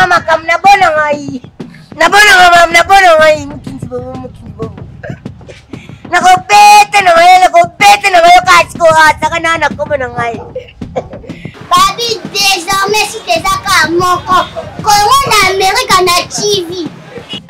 nga makambo na bona ngai na bona nga makambo na bona ngai mokinzi bobo mokinzi bobo nakobeta na ngai nakobeta na ngai kasi koasaka na na kombo na ngai. Babi désormais si eza kaka moko Congo na Amerika na TV.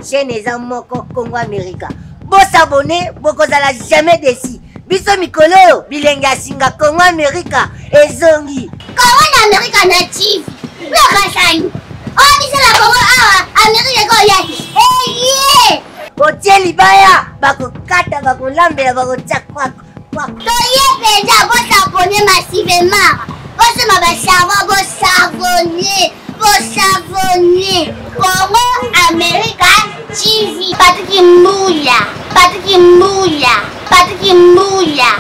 Chaîne eza moko Congo Amerika. Bosabone bokozala jamais déçu. Biso mikolo oyo bilenge ya singa Congo Amerika ezongi. Congo na Amerika na TV. Lokasani. Oyo biso na Congo awa Amerika ekoya te. Eye! Otie libaya bakokata bakolambela bakotia kwako. Toye mpenza bosabone massivement. Bosomba ba savon bosabone. Bosabone. Congo Amerika TV. Patrick Mbuya. Patrick Mbuya. Patrick Mbuya.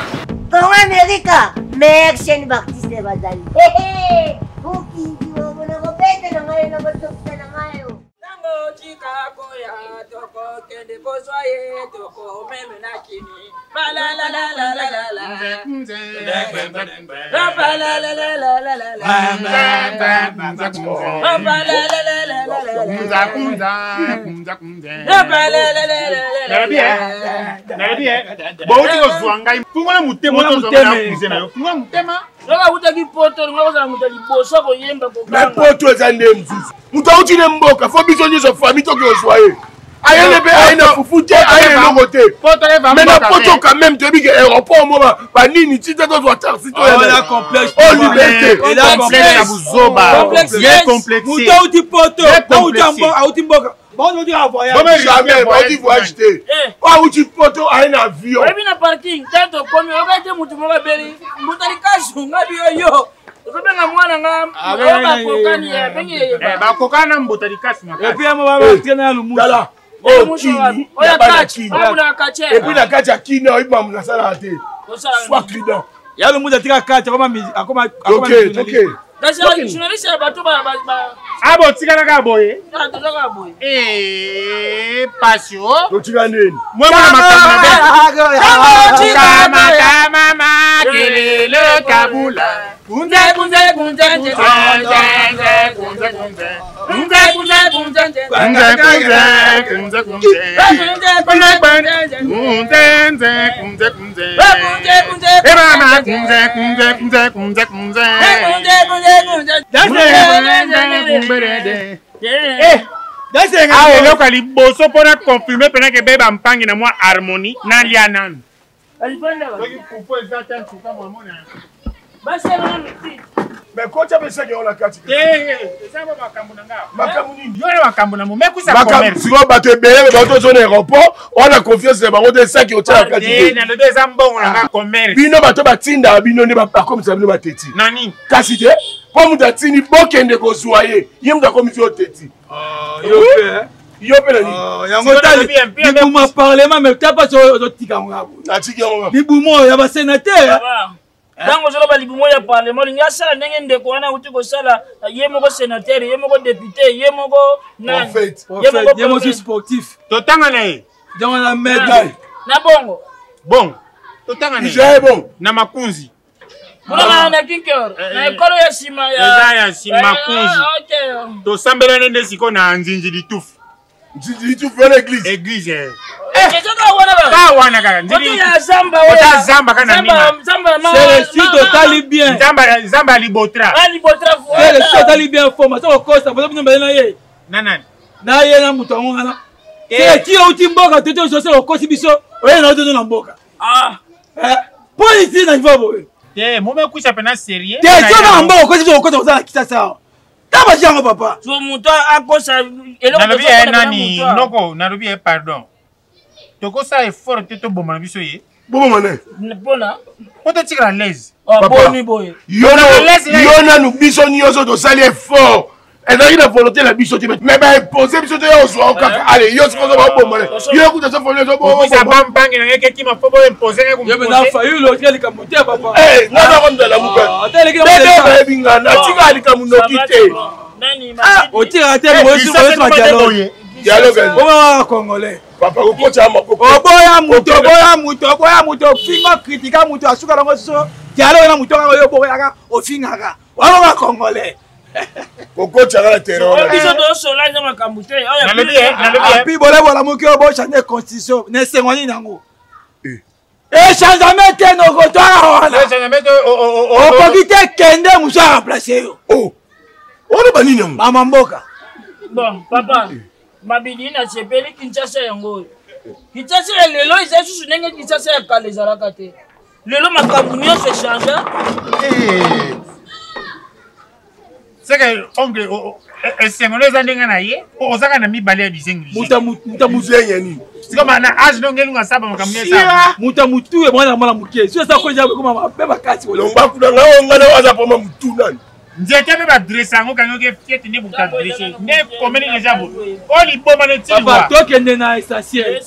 Congo Amerika meilleure chaîne b'artiste bazali. Mokinzi nakobeta na ngai nakosokisa na ngai. Tango tika koya tokokende kozwa ye tokomeme na kini Bauti kozwa ngai fungola motema tozwa na yo fungola motema. Soki awutaki poto olinga kozala moto ya liboso koyemba kokanga. Poto eza nde mosusu moto awuti ne mboka fo biso nyonso famille toki kozwa ye ayene mpe aye na fufu te aye eloko te mais na poto quand même toyebi ke aéroport mo banini ti te tozwa taxi toya liberté moto auti poto auti mboka jamais bauti voyage te auti poto aye na avion oyebi na parking te tokomi oyoka te motu moko abeli mbuta likasu nga biyo yo ozobenga mwana nga oyo bakokani abengi bakokani na mbuta likasi tala okini ya bana kini epuis na kati ya kini oyebi mamu nasalaka te soit prudent ya lumusa atika kati akoma toke toke Kasi journaliste ya bato ba Ah bon, tikala kaka boye. Ah, toza kaka boye. Eh, pasi o. Totika nini? Mwa mwana makambo na bino. Kama kama makelele kabula. Kunze kunze kunze kunze kunze kunze. Kunze kunze kunze kunze kunze kunze kunze. Kunze kunze kunze kunze. Ebama kunze kunze kunze kunze kunze. Awa eloko ya liboso mpo na confirme mpena ke beba mpangi na mwa harmonie nalia nanu. Soki fufu eza te nsuka mwamona. Mais kotya mpe saki yango na kati. Eza ba makambo na nga. Makambo nini? Yo na makambo na momekusa commerce. Sikoyo bato ebele bato ozo na aéroport wana confiance na bango te saki otya na kati te. Nalobi eza mbongo na nga commerce. Bino bato batindaka bino nde bakomisa bino bateti. Nani? Kasi te mpo moto atindi bokende kozwa ye ye moto akomisi yo teti. Yo mpe yo mpe na nini yango tali libuma parlement mais ta mpasi ozotika yango kaka natiki yango libumu oyo ya basénateur ntango ozoloba libumu ya parlement olingi asala ndenge ndeko wana auti kosala ye moko sénateur ye moko député ye moko nani ye moko sportif totanga na ye yango na maître na bongo bongo totanga na ye bongo na makunzi kuna na kinker na ekolo ya nsima eza ya nsima kunzi tosambelani nde sikoyo na nzinzi litufu nzinzi litufu wana église église eza kaka wana kaka wana kaka nzinzi ya zamba ota zamba kana nima zamba ma c'est le totali bien zamba zamba ya libotra ah libotra c'est le totali bien formation okosa bozo bino mbele na ye na nani na ye na moto yango wana ti outi mboka te te sosele okosi biso oye na otozo na mboka ah polisi na niveau boye te momekusa mpena serie te so na mboka okosi biso okota kozala kisasa awa ta baji yango papa so moto akosa nalobi ye nani noko nalobi ye pardon tokosala effort te toboma na biso ye boboma ne mpona po totikala laise boni boye yo nanu biso nyonso tosali effort ezalaki na volonté na biso te mais baimpose biso toya kozwa kaka ale yo sikoyo baboma yo kuta so foli bampangi na ngai kekima fo boimpose fayulu otika likambo te papa nga nakomzala mokaebe bayebi nga natika likambo noki te otikaka te moyesima dialogue omaka congolais papa kokotya maboko oboya moto oboya moto oboya moto ofinga kritika moto asuka nango so dialogue na moto kaka yo oboyaka ofingaka wana ba congolais. Kokotaka na terrain. Biso tozosola eza makambo te. Api bolebola moki oyo bochange constitution na esengo nini yango? Echangement te, nokotwaka wana okoki te, kende mosu aremplace yo. Oloba nini yango? Mama mboka. Bon papa Mabidi, nasepeli. Kinshasa yango oyo, Kinshasa ya lelo eza susu ndenge Kinshasa ya kala ezalaka te. Lelo makambo nyonso echange. Seke oncle, esengo no eza ndenge na ye, ozaka na mibale ya bizengi. Muzengi ya nini? Sikoma na age ndonge elunga saba makambo nyonso. Moto ya motu ebwana mwana moke so eza koja ekoma mabe makasi. Longwa kuna, ngai ngai na aza poma mutu nani? Nzete mpe badresse yango, kangi oke fiete nde moto adresse nde komeli deja bo oyo liboma na papa. Tokende na essentiel,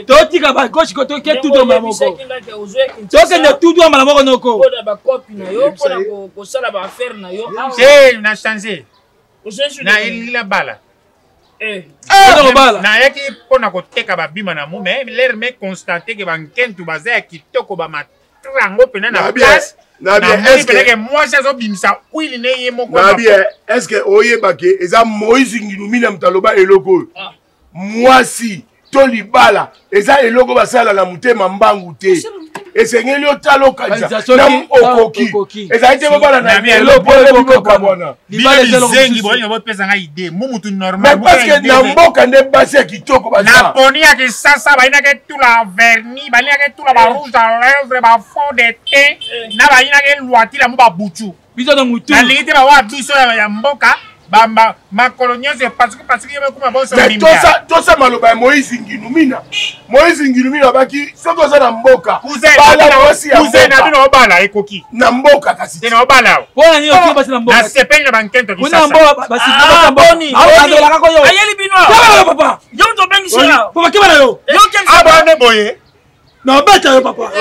totika bagauche ko, toke tudo mbala moko, tokende tudo mbala moko noko. Mpona bakopi na yo, mpona kosala baaffaire na yo. Te, na change na elila bala. Nayaki mpona koteka babima na mu, mais l'air me constate ke bankentu baza ya kitoko, bamatra yango mpena na place. Namoni peneke mwasi azobimisa huile ne ye moko. Nabi, est ce que oyebake eza Moïse Ngilumina moto aloba eloko oyo? Mwasi to libala eza eloko basala na motema mbangu te, esengeli otala, okanisa na okoki. Ezali te bobala na eloko bokabwana. Bizengi bolinga bopesa ngai idée mu mutu normal. Mais parce que na mboka nde basi ya kitoko baza. Na poni ya Kisasa, bayinaka etula vernis, balingaka etula ba rouge à lèvre, ba fond de teint, na bayinaka elwatila mo babutu. Biso na mutu nalingi te bawa biso ya mboka bamba makolo nyonso epasuki pasuki, yo bekuma bonso. Tosa maloba ya Moïse Ngilumina. Moïse Ngilumina abaki soki oza na mboka, bala mwasi ya cousin na bino, obala ekoki. Na mboka kasi. Te na obala. Mpona nini otie basi na mboka? Nasepeli na bankento. Kuna mboka basi boni azolaka koyo. Ayeli bino. Kebala yo papa. Yo moto obengisi ya. Papa, kebala yo. Abane boye. Nabeta yo papa,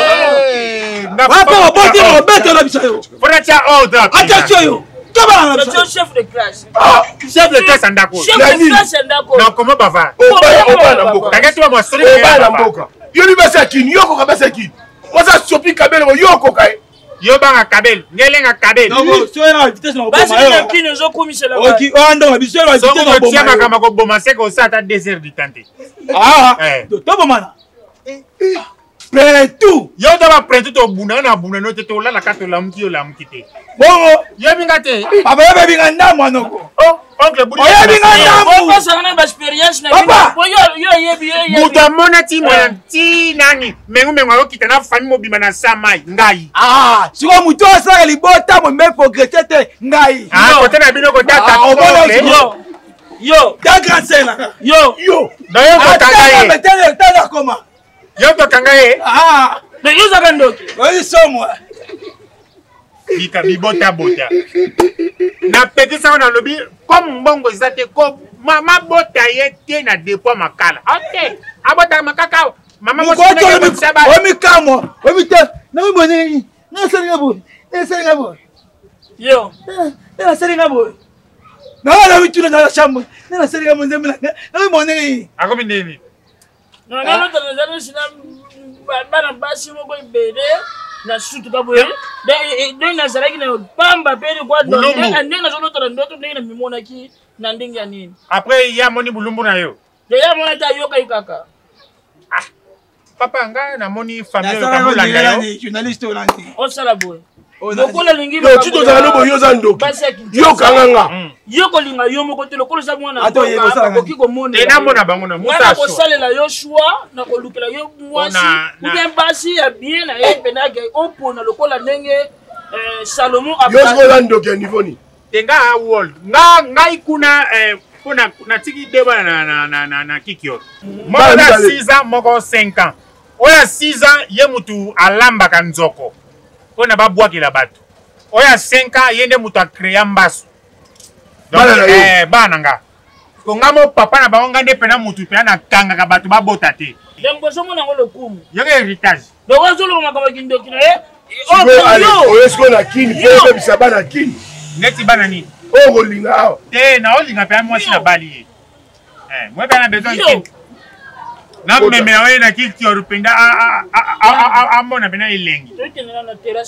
papa oboti, obeta na biso yo. Mpona tia ordre. Attention yo, kebala na biso. Chef de classe. Chef de classe ya ndako. Chef de classe ya ndako. Na koma bavard. Obala na mboka. Kake tuba mwasoli. Obala na mboka. Yobi basi ya kini, yo okoka basi ya kini. Mwasi asopi kabele, yo okoka ye? Yo banga kabele, ngelenga kabele. Basi na kini ozokumisela. Soki makambo akoboma, seke osala ata 2 heures du temps te. Tobomana pretu. Yo to bapretu, tobunda na bunda no te, tolalaka, tolamuki, yo olamuki te. Bongo. Yebi nga te. Papa, oyebi nga ndambo anoko. Oncle Budi. Oyebi nga ndambo. Opesaka na baexpérience na Papa. bino, yo oyebi, yo oyebi. Moto amona ti mwana ti nani mengumengu akokita na famille mobimba na sa mai ngai. Sikoyo motu asalaka libota mombe progresse te, ngai. Kote na bino kotata. Omona. Yo. Ta grand sœur nanga. Yo. Yo. Yo tokanga ye. Tala koma. Yo tokanga ye. Mais yo ozaka ndoki. Oyi somo. Bika bibotabota, napekisa nalobi comme mbongo eza te, ko mabota ye te na depo makala te, abotaka makaka mama. Omikamwa omi te, namibonei, nasalinga boye, nasalinga boye. Yo. Nasalinga boye, naa mituna na chambre, nasalinga boye, nzambe nanga, namibonei. Akomi ndeni? Nalotana eza nesi na bana basi moko ebele na sutuka boye, ndenge nazalaki na pamba mpe ndenge nazolotana ndoto, ndenge namimonaki na ndenge ya nini. Après ye amoni bulumbu na yo? Ye amoni te, ayokaki kaka. Papa, nga namoni famille oyo kamolanda yo. Journaliste olandi. Osala boye lokola olingi. Ti tozala no boye, oza ndoki, yokanga nga. Yo kolinga yo moko te, lokola oza mwana akoki komonamona bango na Nga kosalela yo choix na kolukela yo mwasi ou bien basi ya bien na ye mpenake opona lokola ndenge Salomo. Yo sikoyo oza ndoki ya niveau nini? Te, nga world nga ngai kuna mpo natiki de bana na kiki oyo, moko na 6 ans, moko 5 ans. Oyo ya 6 ans ye mutu alambaka nzoko mpo na babwakela bato. Oyo ya 5 ans ye nde mutu acréa mbasu. Bana nga ko nga mo papa na bango, nga nde mpena mutu mpena nakangaka bato babota te. Donc bozomona yango lokumu. Yoka héritage. Donc ozoloba makambo ya kindoki na ye. Oyo sikoyo na kini mpo oyebisa bana kini. Neti bana nini? Oyo kolinga awa. Te, naolinga mpe mwasi na bali ye mwe mpe na besoin kini namemela oye na kitioro mpenza, amona mpena elengi.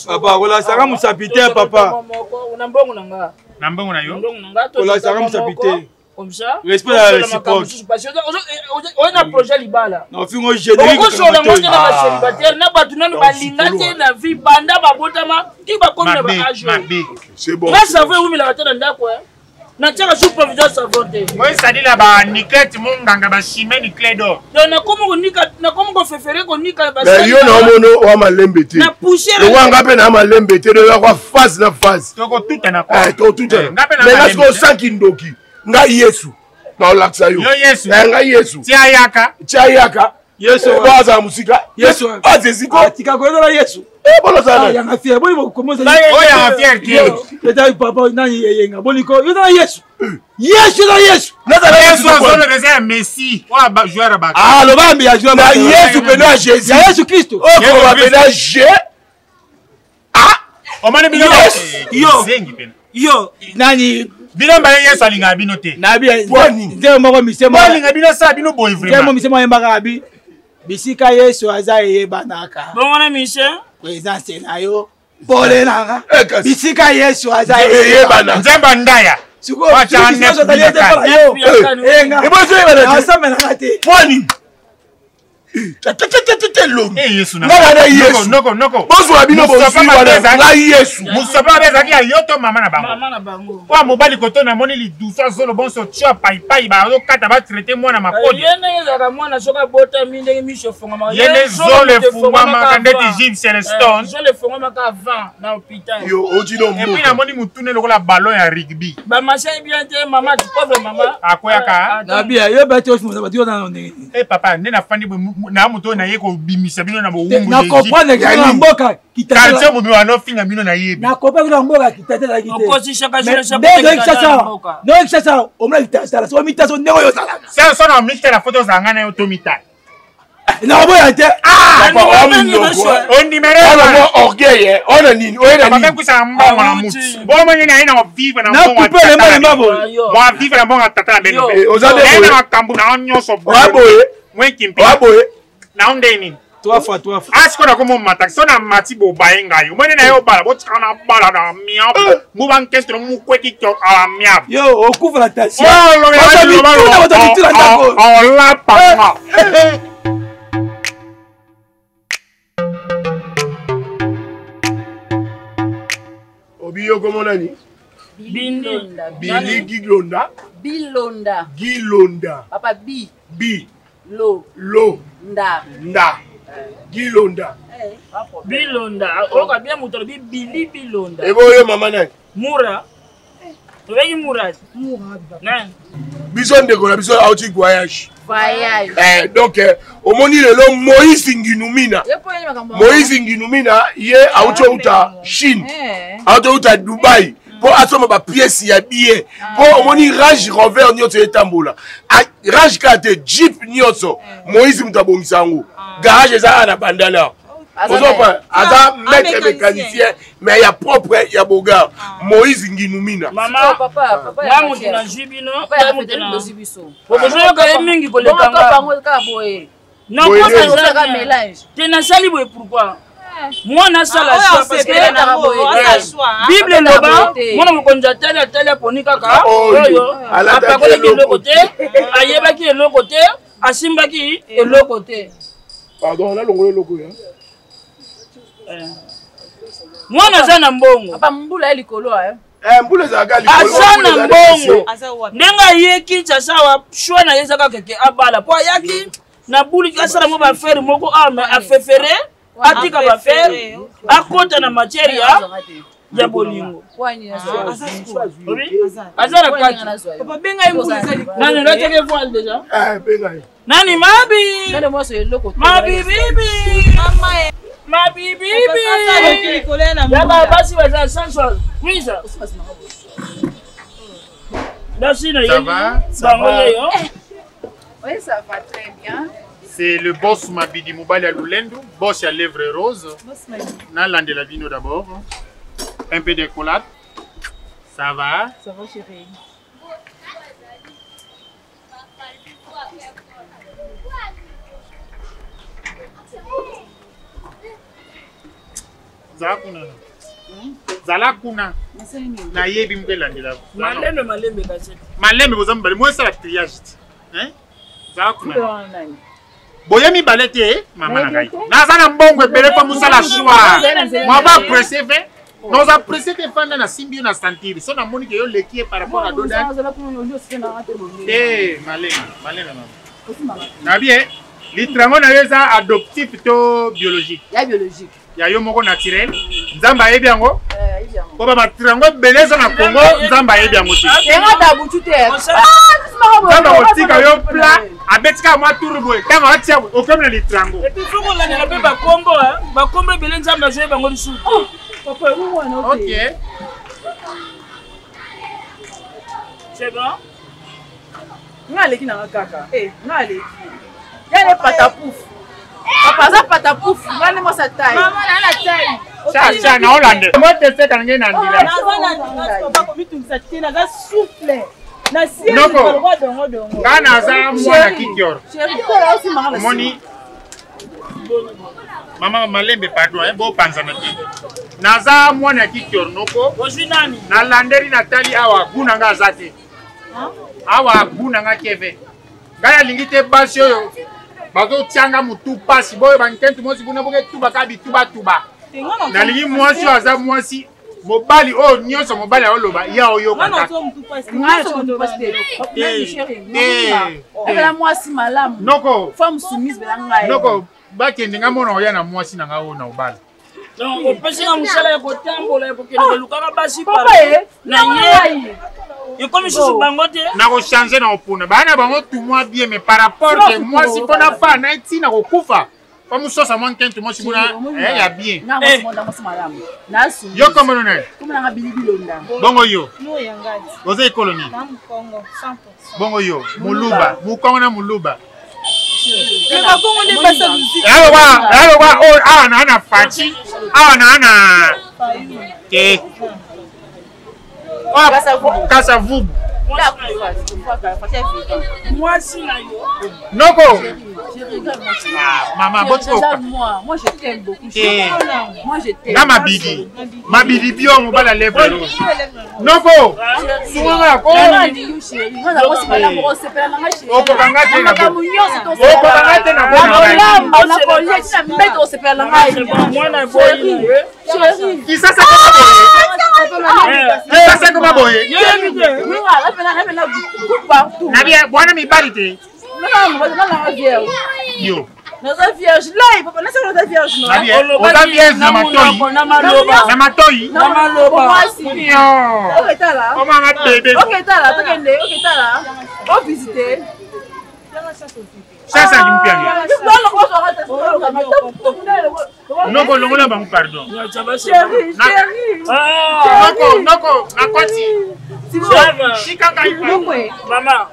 Papa, kolasaka mosapi te papa. Na mbongo na nga. Na mbongo na yo? Mbongo na nga Kolakisaka mosapi te. Comme ça. Respect ya réciproque. Parce que oyo na projet libala. Na ofingo générique. Okosola ngo te na ba célibataire na bato nanu balinga te na vie banda babotama ti bakomi na ba âge. Mabe. C'est bon. Nga savon ewumelaka te na ndako. Natiaka sous provision savon te. Moi sadila ba Niclette monganga ba Chimène Clédor. Donc nakomi konika nakomi kofefere konika ba. Mais yo na omono wa malembe te. Na poussière. Lokola nga pe na malembe te donc kwa phase na phase. Toko tutana kwa. Eh toko tutana. Mais nga siko sanki ndoki. Nga Yesu. Na olakisa yo. Yo Yesu. Eh nga Yesu. Tia yaka. Tia yaka. Yesu eh, aza musika. Yesu aza eziko. Atika koyela Yesu. Eh bolo za. Yanga fier boli bokomoza. Oyo yanga fier ki. Eta papa nani yeyenga boli ko yo na Yesu. Yesu na Yesu. Nazala Yesu azolo eza ya Messi. Oyo ba joueur ba. Ah loba mbi ya joueur ba. Yesu pena Jésus. Ya Yesu Kristo. Oyo ba pena G. Ah! Omoni bino yo. Zengi pena. Yo nani bino mbale yesu alingaka bino te nzembo moko misemoalinga bino asala bino boye vraiment misemo ayembaka abi bisika yesu aza eyebanaka bongo na mise présence na yo pole nanga eh, bisika yesu aza eyebana nzembo ndaya sikoyoasamelaka te pwani elongi nga na yesu bozwa bino bozwi wana nga yesu mosopa mabe ezalaki ya yo to mama na bango oyo mobali koto namoni lidusu azolo bonso tio paipai bazokata batraite mwana makodi ye ndenge ezalaka mwana soki abotami ndenge miso efongwamaka ye nde zolo efungwamaka ndeti Gilles Celestone zolo efongwamaka avant na hôpital yo oti no mboka et puis namoni mutune lokola ballon ya rugby ba machin bien te mama pauvre mama akweyaka na bia yo ba te ofumo ba na ndenge eh papa nde nafandi na moto oyo naye kobimisa bino na bowumbu na comprendre que na mboka kitata quartier mobima anofinga bino nayebi na comprendre na mboka kitata ezalaki te okosishaka ndenge Kinshasa omona kitata soki mitasa ndenge oyo ozalaka so na mitala foto ozala ngai na yo to mitala nakoboya te ondimela orgueil ona nini oye na nini bamekusaka mbongo na mutu bomoni naye na kovivre na mbongo nakupe lemba lemba boye mwa vivre na mbongo ya tata na bino oza nde na makambo na yo nyonso boye mwekimpi boye na yo nde nini trois fois trois fois asiko na komo mata so na mati bobaye ngai omoni na yo bala botika na bala na miabu eh. muba nkestro mukweki to ala miabu yo okufa na tension olapa nga eh. obi yo komona ni bilonda bili gilonda bilonda gilonda papa bi bi lo lo nda nda gilonda eh, bilonda oyoka bien moto alobi bili bilonda eboyo mama nani mura tobengi mura nani biso ndeko na biso auti voyage voyage eh, donc eh, omoni lelo moïse nginumina moïse nginumina ye auti outa chine eh. auti outa dubai mpo asomba bapiese ya bien mpo ah. omoni range rover nyonso etambola range kaka te jeep nyonso eh. moïse moto abongisa yango ah. garage eza awa na bandana ozopa aza maître mécanicien mais ya propre ya bogar ah. moïse nginumina nga moto nazwi bino okozoyoka ye mingi koleka nga te nasali boye pourquoi mwana asala ah, bible eloba mwana mokonzi atali atali aponi kaka oyo apakolaki eloko te ayebaki eloko te asimbaki eloko te pardon nalongola eloko ya eh. mwana aza na mbongo mbula ya likolo eh. Eh, mbula ezalaka likolo aza na mbongo ndenge aye kinshasa awa shwa na ye eza kaka ke abala mpo ayaki na buli asala mwa bafere moko awa me afefere atika bafere akota na matière ya ya bolingo aza na kati nani olataki voile déjà eh, nani mabi mabi bibi mabi bibi yaba basi baza sans misa merci na ye bango yeyo Oui, ça va très bien. C'est le boss Mabidi Mobali à Lulendu, boss à lèvres roses. Boss Mabidi. Nalandela bino d'abord. Un peu de collade. Ça va? Ça va chérie. Za kuna. Zala kuna. Nayebi mpe elandela. Malembe malembe kasi. Malembe boza mibale, moi esala triage ti. Hein? Zala kuna. Boye mibale te, mama na ngai. Naza na mbongo ebele mpo mosala choix. Mwa ba presse ve. Noza presse te fanda na simbi yo na sentir. So namoni ke yo leki ye par rapport à Doda. Eh, malembe, malembe mama. Nabi eh, litrango na yo eza adoptif to biologique? Ya biologique. Ya yo moko naturel. Nzambe ayebi yango? Po ba matrango ebele eza na Congo, Nzambe ayebi yango te. Nzambe akotika yo plat, abeti kaka mwa tour boye, ntango atia okomi na litrango. Et puis faut kolandela mpe bakombo, bakombo ebele Nzambe azoyeba yango lisusu te. Ok. C'est bon? Nga aleki nanga kaka. Eh, nga aleki. Ya ne patapouf. Papa aza patapouf, nga nde mwasi atai. Mama na na tai. Cha cha na olande. Moi teste kana nge na ndila. Naza na ndila papa komitungisa te, naza souple. Na sie Noko. dongo dongo. Nga naza mwana kikior. Chérie, kola osimba nga na Omoni mama malembe pardon eh, bopanzana te naza mwana ya kikior noko Ozwi nani? nalandeli natali awa gu na nga aza te awa gu na nga keve ngai nalingi te basi oyo bazotia nga motu mpasi boyo bankentu mosi kuna boke tubaka bitubatuba nalingi mwasi oyo aza mwasi mobali oyo nyonso mobali aoloba ye aoyoka kaka Ebela mwasi malamu. Noko. Femme soumise bela ngai. Noko bakende nga mona oya na mwasi na nga oyo na obala. Donc opesi nga mosala ya kotambola ya kokende kolukaka basi na ye ekomi susu bango te. Nakochange na kopona baa na bango tout moi bien mais par rapport ke mwasi mpo na fa na ye ntina kokufa mpo mososa mwa nkentu mwasi kuna ya bien. Yo kombono na ye bongo yo oza ekolo nini? Bongo yo muluba mukongo na muluba. Awa oyo awa naa na Fatshi awa naa na te Kasavubu. Mwasi na yo. Noko. Ah, mama botikoka. Moi je t'aime beaucoup. Moi je t'aime. Na mabidi. Mabidi bio mobala lèvre rouge. Noko. Sunganga ko. Okokanga te na bo. Okokanga te na bo. Mwana boyi. Kisasa koma boye. Kisasa koma boye. Nabi bwana mibali te. Yo. Naza vierge lai papa nasa naza vierge no. Nabi oza vierge na matoi. Na matoi. Na maloba. Mwasi. Yo. Oketala. Omanga bebe. Oketala tokende oketala. O visiter. Sasa kimpiangi. Noko longola bango pardon. Chérie, chérie. Noko, noko, nakoti. Shika ngai. Mama.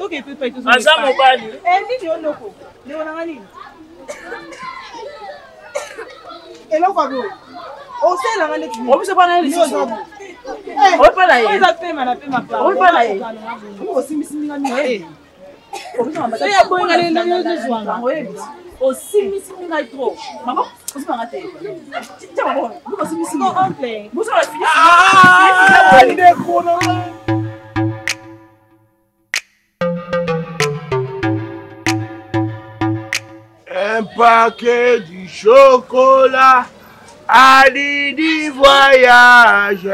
Aza mobali. Eh nini yo noko? Ndeko na nga nini? Eloko ya boye. Osalelanga neti nini? Obiso pana lisusu. Oyo na ye. Eza pema na pema pa. Oyo na ye. Osimbisi nga nini? Osimbisi ngai trop. Mama, osimbanga te. Tia maboko. Osimbisi ngai. Ah, ndeko na ngai. Un paquet du chocolat a dit du voyage.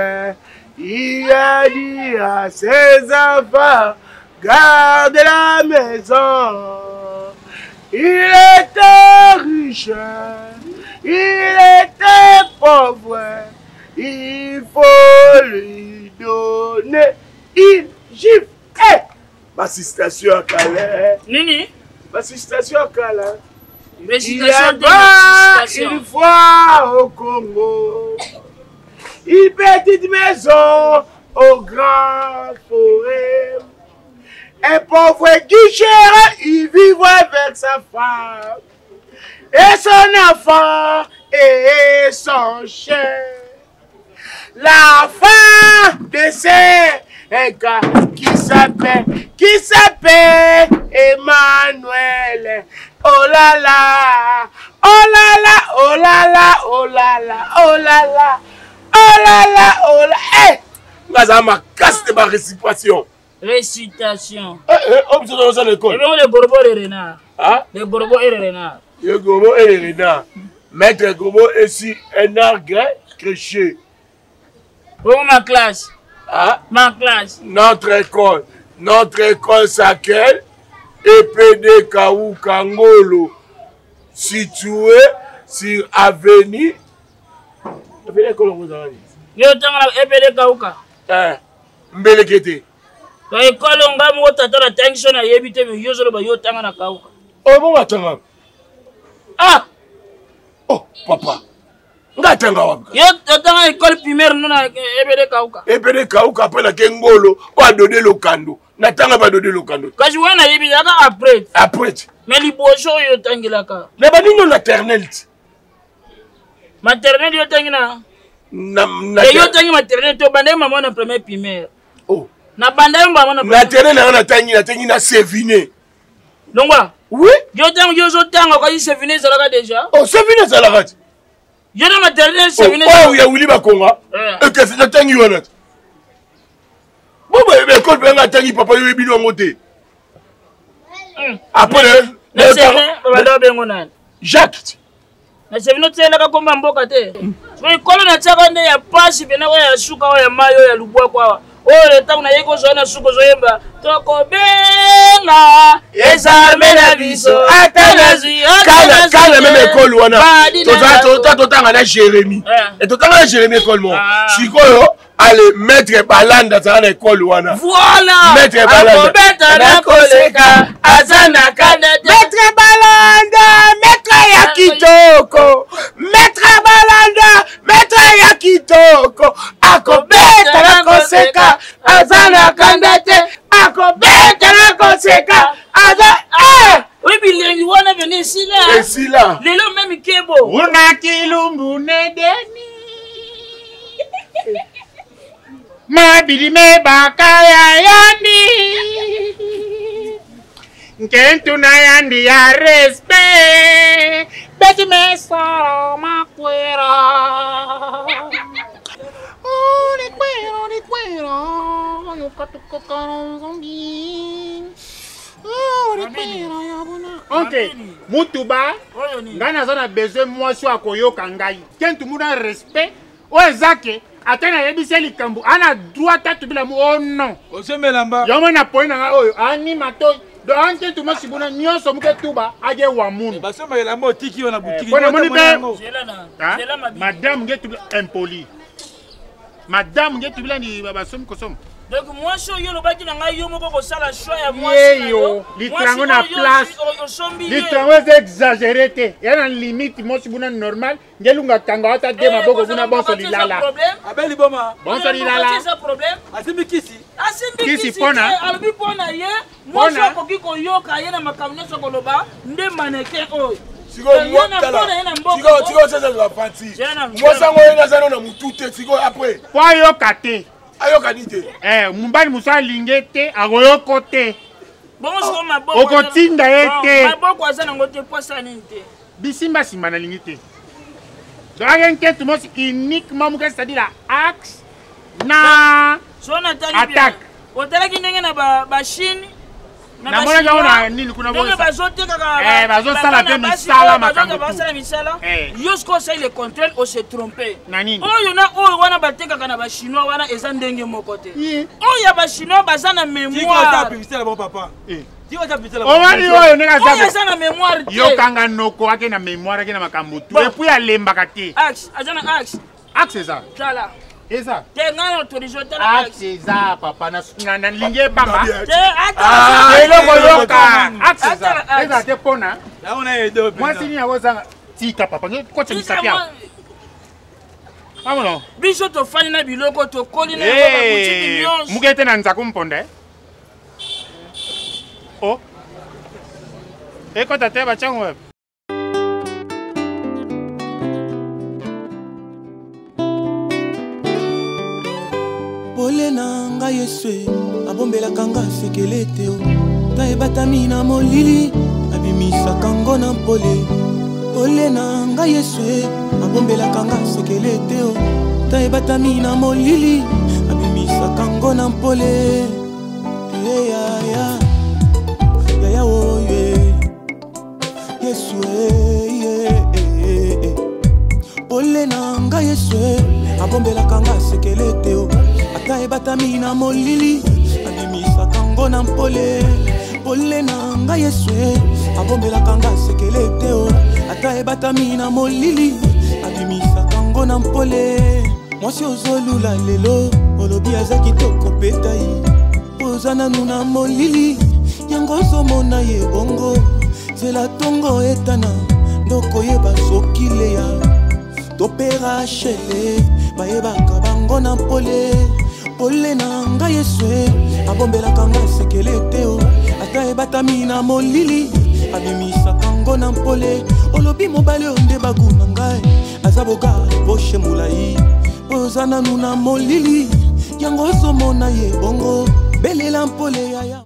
Il a dit à ses enfants, garde la maison. Il était riche, il était pauvre. Il faut lui donner une gifle. Eh! Basistation ya kala. Nini? Basistation ya kala. Il y Récitation de avait une fois au Congo une petite maison au grand forêt. Un pauvre guicheur, il vivait avec sa femme et son enfant et son chien. La femme de ce gars qui s'appelle Emmanuel. Oh là là, oh là là, oh là là, oh là là, oh là là, oh Olala ola eh! Nga za makasi te ba récitation. Récitation. Eh eh, oyo biso tozosala école. Ebongo le gorbo et le renard. Ah? Le gorbo et le renard. Le gorbo et le renard. Maître gorbo est sur un arbre créché. Bongo ma classe. Ah? Ma classe. Notre école. Notre école s'appelle EPD Kauka Ngolo, située sur avenue. Avenue école yango ezalaka nini? Yo otanga na EPD Kauka. Eh, mbeleke te. Ba école nga moko tata na tangi so nayebi te mais yo ozoloba yo otanga na Kauka. Oh, bongo atanga. Ah! Oh, papa. Nga atanga wapi? Yo otanga école primaire no na EPD Kauka. EPD Kauka après na ke Ngolo, oyo adode lokando. Natanga ba dode lokando. Kasi wana nayebi ezalaka après. Après. Mais liboso oyo otangelaka. Na banino maternelle ti. Maternelle yo otangi na? Na na yo otangi maternelle to bandaki mama na première primaire. Oh. Na bandaki mama na maternelle na natangi natangi na Sevine. Longwa. Oui. Yo tango yo ozotanga okasi Sevine ezalaka déjà. Oh, Sevine ezalaka ti. Yo na maternelle Sevine. Oh, ya Willy Bakonga. Ekesi natangi wana ti. Bon, ekole mpe nga atangi papa yo oyebi yango te. Après na Sevine babanda babengo nani? Jacques. Na Sevine otielaka komba ya mboka te. Soki ekolo natiaka nde ya pasi mpena oyo ya suka oyo ya mai oyo ya lubwaku awa. Oyo ntango nayei kozwa na suka ozoyemba tokobenga ezarme na biso ata nazwi kala meme ekole wana totanga na Jérémie. Totanga na Jérémie ekole moko. Sikoyo ale maître Balanda azala na ekole wana. Voilà. Maître Balanda. Akobeta na koleka aza na kanda te. Maître Balanda, maître ya kitoko. Maître Balanda, maître ya kitoko. Akobeta na koseka aza na kanda te. Akobeta na koseka aza eh! Oyo bilengi wana vene esila. Esila. Lelo meme kebo. Una kilumbu nedeni. Mabili mebaka ya yandi nkentu na yandi ya respect beti mesala makwera Ok, mutuba ngai naza na besoin mwasi oyo akoyoka ngai kentu muna respect oyo eza ke ata nayebisi ye likambo ana droit atubila mu oh non ozomelamba yango na poi na ngai oyo ani matoi donc anke tuma sibuna nyonso muke tuba age wa munu basomba elamba otiki yo na boutique po namoni mpe madame nge tubila impoli madame nge tubila ni basomi kosomba donc mwasi oyo olobaki na ngai yo moko kosala choix ya mwasi na yo litrango na place litrango eza exagéré te ya na limite mwasi buna normal ngelunga kanga ata de maboko kuna bonso lilala abe liboma bonso lilala asimbi kisi asimbi kisi pona alobi pona ye mwasi akoki koyoka ye na makambo nyonso koloba nde mannequin oyo sikoyo sasa afanti mwasi yango ye naza no na motu te sikoyo après po ayoka te ayoka ni te mobali mosusu alinge te akoyoko te okotinda ye te maboko aza nango te po asala nini te bisimba simba nalingi te donc ake nketu mosi uniquement moke c'est-à-dire la axe na attaque otalaki ndenge na bachine namonaki yango na nini kuna ndenge bazotekaka bazosala mpe misala makambo basala misala yo sikoyo osali le contraire ose trompe na nini oyo na oyo wana batekaka na bachinois wana eza ndenge moko te oyo ya bachinois baza na mémoire omoni oyo ndenge aza na mémoire te yokanga noko ake na mémoire ake na makambo tu epuis alembaka te axe aza na axe axe eza tala eza te ngai na autorise tala axe eza papa nalingi ebamba te eloko yoka axe eza eza te mpona mwasi nini akozanga tika papa kotya misapi awa amono biso tofandi na biloko tokoli na yango babutiki nyonso muke te na nzaku mponda Oh. Ekota te batyango wapi? Pole na ngai Yesu abombelaka nga sekele te o ta ebatami na molili abimisaka ngo na mpole. Pole na ngai Yesu abombelaka nga sekele te o. Ata ebatami na molili, abimisaka ngo na mpole. Eh, yaya yaya oyo Yesu eh, eh, eh, eh. Pole na ngai Yesu abombelaka nga sekele te o. Ata ebatami na molili, abimisaka ngo na mpole. Pole na ngai Yesu abombelaka nga sekele te o. Ata ebatami na molili, abimisaka ngo na mpole. Mwasi ozolula lelo, olobi aza kitoko petai, oza nanu na molili, yango ozomona ye bongo. Nzela tongo etana, ndokoyeba soki leya to mpe Rachele, bayebaka bango na pole. Pole na ngai Yesu abombelaka nga sekele te o. Ata ebatami na molili, abimisaka ngo na mpole. Olobi mobali oyo nde bagu na ngai, aza boga poshe molai, oza nanu na molili, yango ozomona ye bongo. Belela mpole yaya.